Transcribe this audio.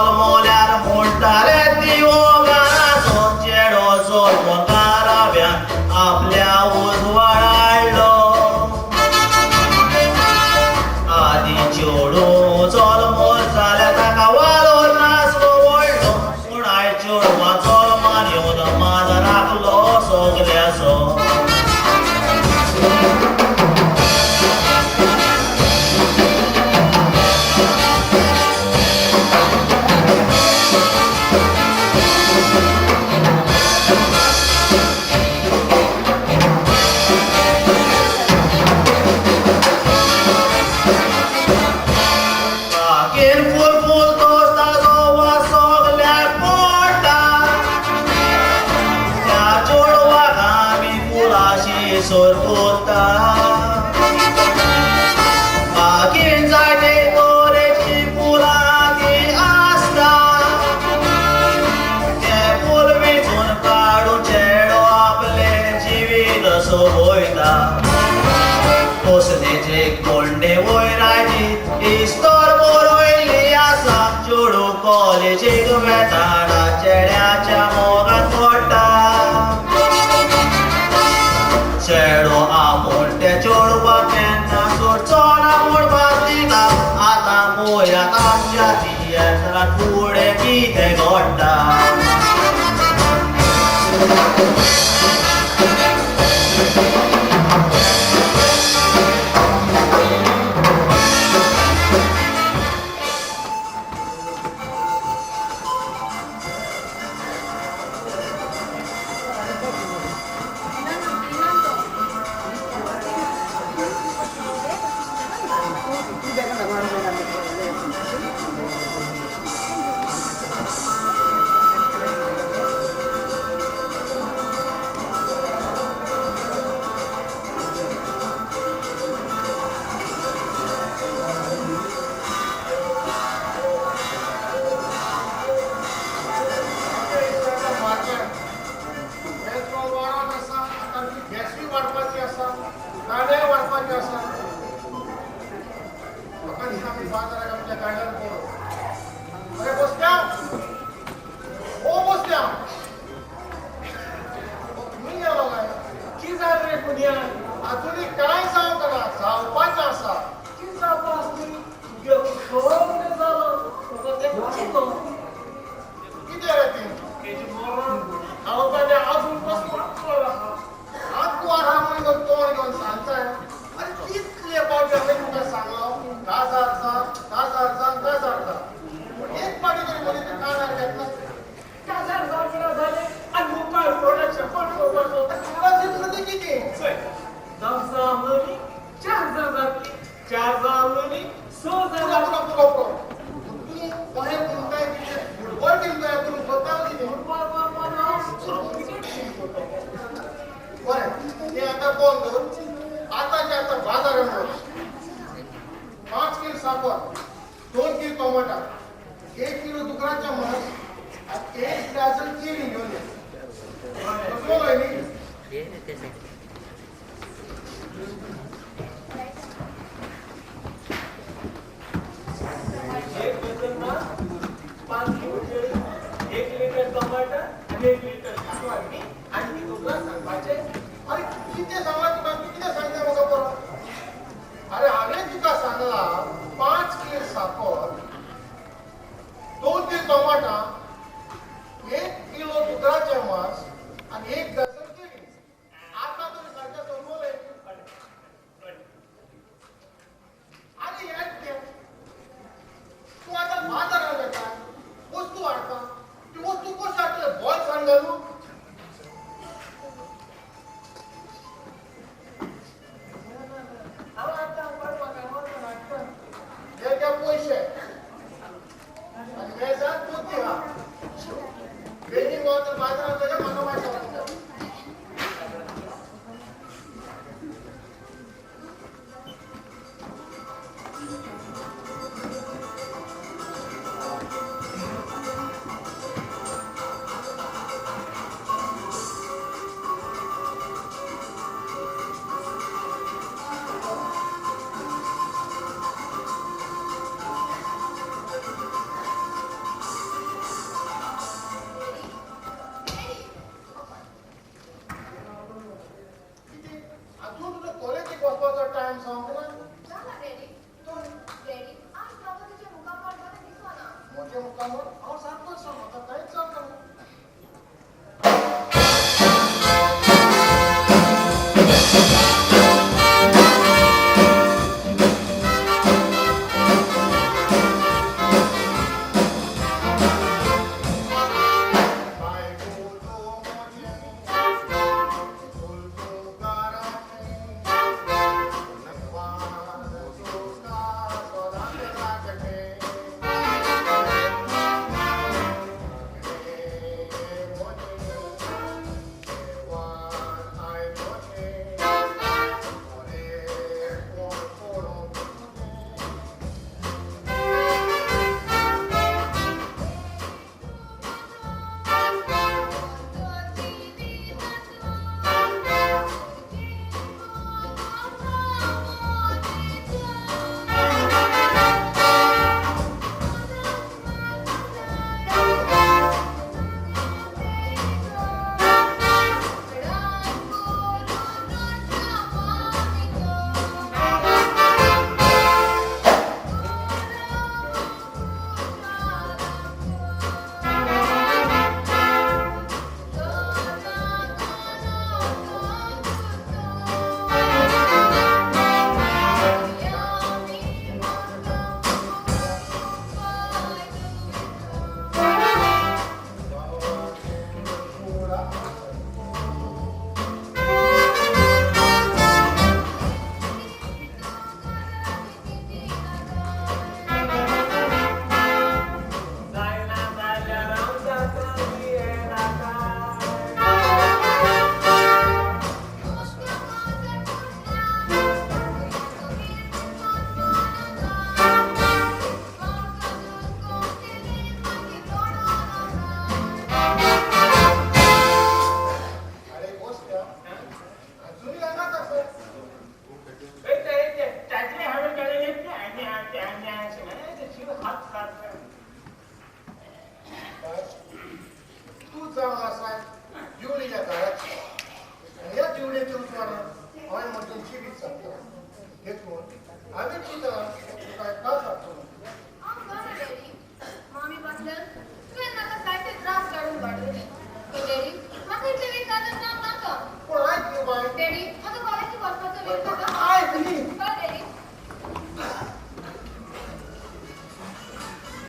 जल्मल्यार म्हणटाले ती गाराचो चेडो जल्म गाराब्यान आपल्या उजवाड हाडलो. आदी चेडूं जल्म जाल्यार ताका वालोर नासलो व्हडलो, पूण आयज चेडवां जल्मान येवन मान राखलो सगल्याचो. मागीर फूल फूल दोस्ताचो वास सगल्याक पडटा, त्या चेडवाक आमी फुलाशी सरपुता. मागीर जायते तरेचीं फुलां तीं आसता, तें फूल वेंचून काडून चेडो आपलें जिवीत सोबयता. कोसलेचे कोंडे वयर आयची इस्तर बरयल्ली आसा, चेडूं कॉलेजीक वेताना चेड्याच्या मोगान पडटा. चेडो आपूण त्या चेडवाक केन्ना सोडचो ना म्हूण भास दिता. आतां पळयात आमच्या तियात्रांत फुडें कितें घडटा. पेट्रोल वाडोवन आसा, आतां आमची गॅसूय वाडपाची आसा, गाडय वाडपाची आसा. म्हाका दिसता आमी बाजाराक आमच्या गाडयान पळोवं. अरे बसल्या, ओ बसल्या, खंय गेलो काय? की जालें रे पुनिया? अजूनय कांय जावंक ना, जावपाचें आसा. की जावपा आसली तुगे सगळें जालां, फकत तें कसलो कितें रे तें? तेजें मरण. हांव ताणें अजून कसलो आंकवार आसा. आंकवार आहा म्हणून तोंड घेवन सांगताय. आरे कितले फावटी हांवें तुका सांगलो, काजार जा, काजार जा, काजार जा, पूण एक फावटी तरी मदीं तूं कानार घेतना. काजार जावचें ना जालें आनी मुखार प्रोडक्शन पडचो. तुला तें कितें? चोय, 10 जावन न्ही 4 जाण जातलीं, 4 जावन न्ही 6 जाण. पुरो पुरो पुरो पुरो. तूं कोणें तुमकां कितें फुटबॉल टीम तयार करूंक सोदता कितें? फुटबॉल मारपा ना, हांव क्रिकेट टीम करता. बरें, तें आतां बंद दवर. आतांचे आतां बाजारांत वच. 5 कील साकर, 2 कील टोमाटां, 1 किलो दुकराचें मांस आनी 1 डझन केळीं घेवन यो. समजलो न्ही? 1 डझन मांस, 5 किलो केळीं, 1 लिटर टमाटर आनी 1 लिटर साकर न्ही, आनी ती तुका सांगपाचें. अरे कितें सांगलां तुका? तूं कितें सांगता म्हाका परत? अरे हांवें तुका सांगलां, 5 कील साकर, 2 कील टोमाटां, 1 किलो दुकराचें मांस आनी 1 डझन केळीं. आतां तरी सारकें समजलें? आनी हें कितें, तूं आतां बाजारांत वता, वस्तू हाडटा, ती वस्तू कशी हाडटले? बोल्सान घालून? हांव आतां पडपाक वचून हाडटा. हे घे पयशे आनी मेजांत पोती आहा. बेगीन वच बाजारांत, वचून म्हाका वाट लागता. हांव सारको आसा, म्हाका कांयच जावंक ना.